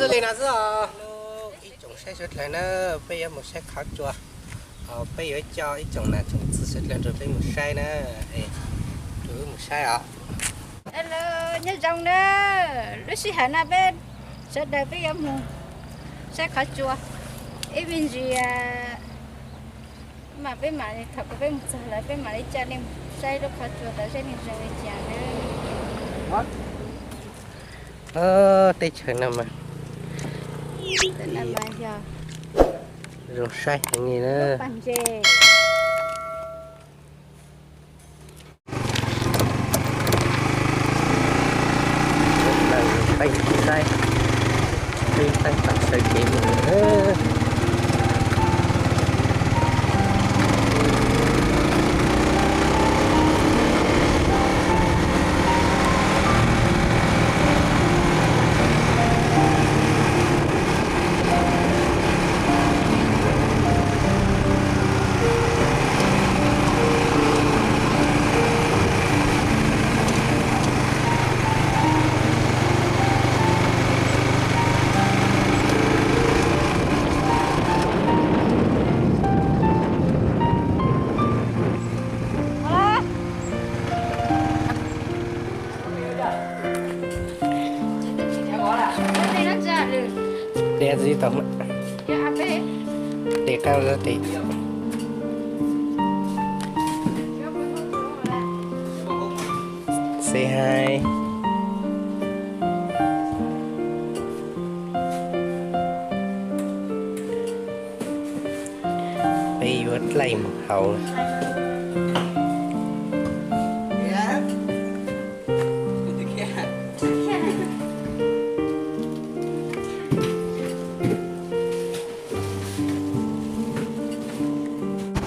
Li no xwb os. Ib tsoom saib suav dlawg na, peb yuav mus saib qhov tsua. Peb yuav coj ib tsoom nam tsoom txiv suav dlawg nrog peb mus saib na. Nrog wb mus saib os. Hello, nyob zoo na. Lub sij hawm no peb sawv daws peb yuav mus saib qhov tsua. Ib me ntsis mas peb mam li, thaum kawg peb mus txog lawm peb mam li coj nej mus saib lub qhov tsua tod seb nws zoo li cas na. Teb chaws no mas zoo saib heev li na. Saib, saib, saib, saib, saib kev mus. Tes tau, tes qab tes. Say hi. Peb yuav dlaij mus hauv.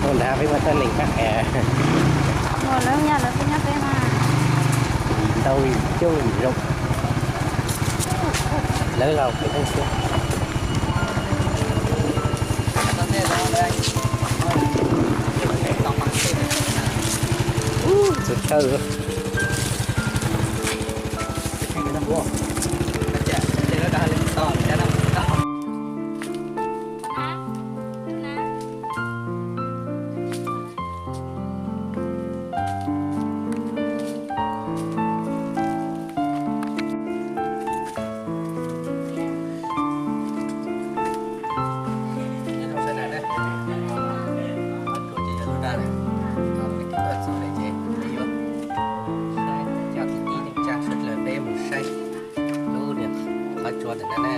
Ua nrad peb muaj txoj neeg hab es. Ua lawv nyob lawv peb nyob peb mas. Ntau coob zoo. Lawv laus pem theej xwb. Txus chaw. Cov kwv tij neej tsa suav dlawg peb mus saib lub niag qhov tsua ntawm no na.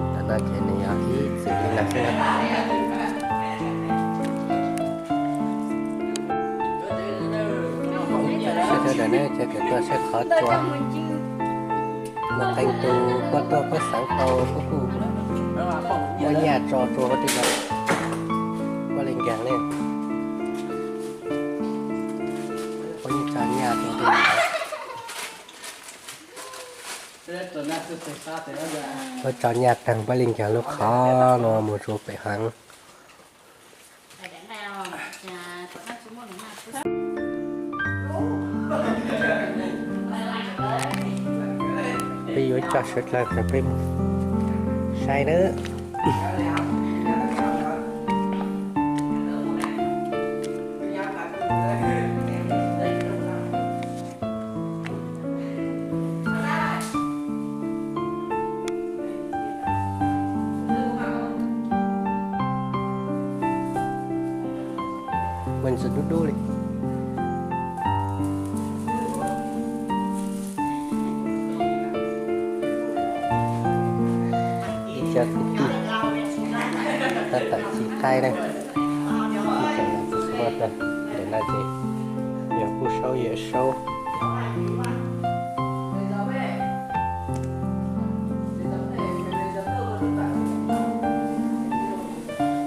Ntawm no ces nws yog ib txwm li no xwb. Sawv daws na, sawv daws tuaj saib qhov tsua. Mas qee tus puab tuaj puab xeev tau puab kuj muab nyaj tso tsua huv tej no. Puab li nkaag ne. Puab yeej tso nyaj tsua tej no. Puab tso nyaj taag puab li nkaag lub qhov no mus tsua pem heev. Peb yuav coj sawv dlawg peb mus saib nawb. Ua ntsis dub dub li. Ib cov kwv tij tab tom ci qaib na. Ib tsoom nam txiv suav dlawg ntawm no ces yog kuj saub yawm saub.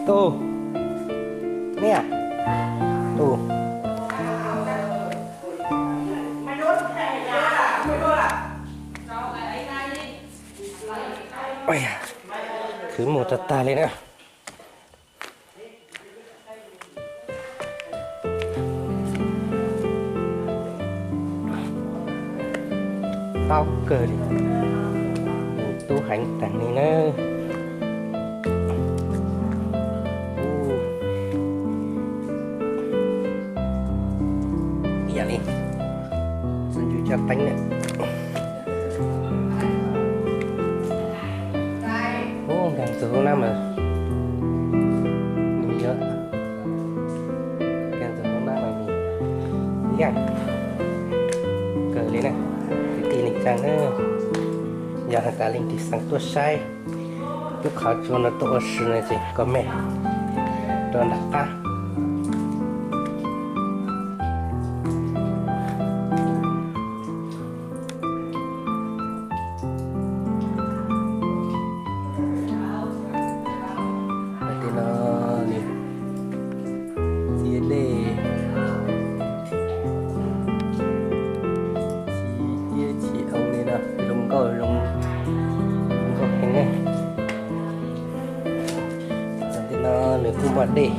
Tus, niaj, tus. Khwv mus tag tag li na. Paub kawg li, nws tub heev tag li na. Ib yam li txiv ntsws coj teeb lawm. Ub, nkag ntxug lub nab mas nws yuav, nkag ntxug lub nab mas nws liaj kawg li na. Kwv tij neej tsa na, yog has tas leej twg xav tuaj saib lub qhov tsua no tuaj ua si no ces comment rau nram qab. Tim no nws txiv dej, txiv iab txiv oo li no zoo nkauj, zoo nkauj heev na. Tim no nws kuj muaj dej.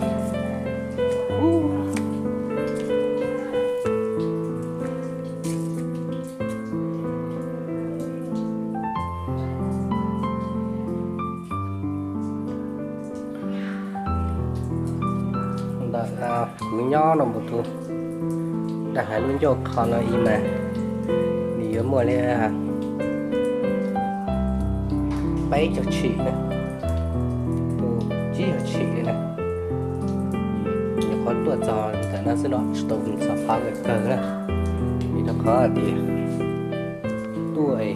Ntawm kuv nyob no mus tus, nram hav lub ncauj qhov no ib mas nws yuav muaj li peb caug tshim na, tus tsib caug tshim li na. Nyuam qhuav tuaj txog ntawm no xwb no tsis tau mus txog qhov kawg na, vim rau qhov tias tuaj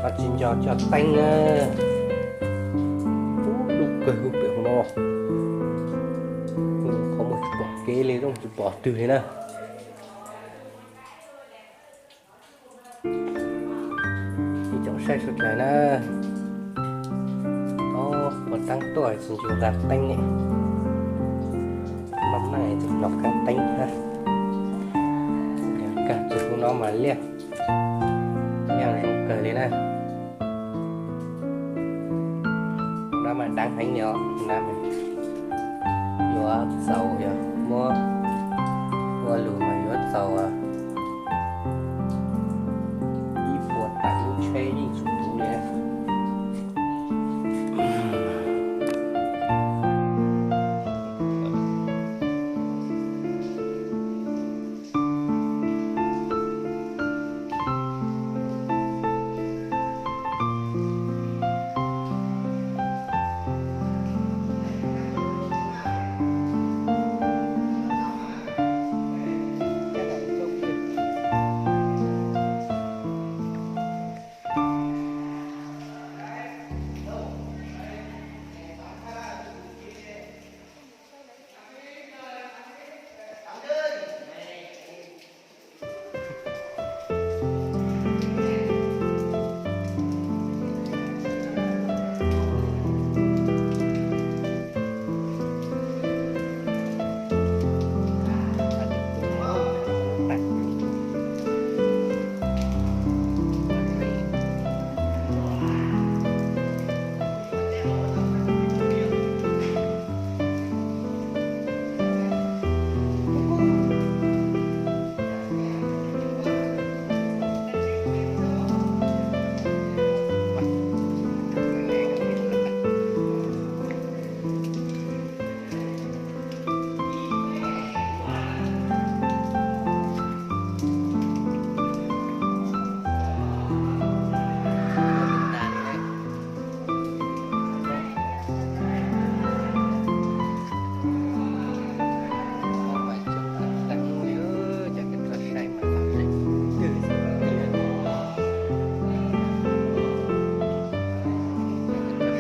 ho tsis nco coj teeb na. Ub, dub kawg hauv pem hauv no, qhov muag tsis pom kev li, zoo tsis pom twg li na. Ib tsoom saib sawv daws na, ob puas taab tuaj tsis ncu nqa teeb ne, maj mam tseem los kab teeb na. Nkag txug hauv no mas liaj, liaj zoo kawg li na. Nab mas dab heev li os, nab mas yuav txaus, yog muab ua lug mas yuav txaus ib puas tawm lub tsheb yeej txhua tus li.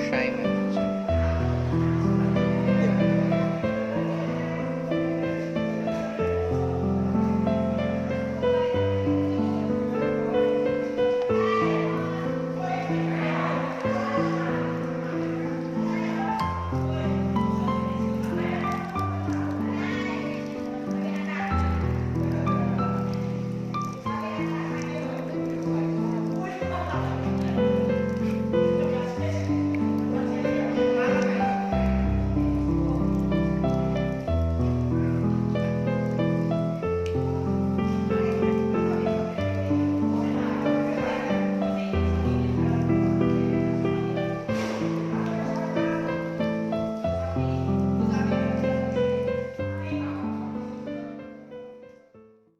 Saib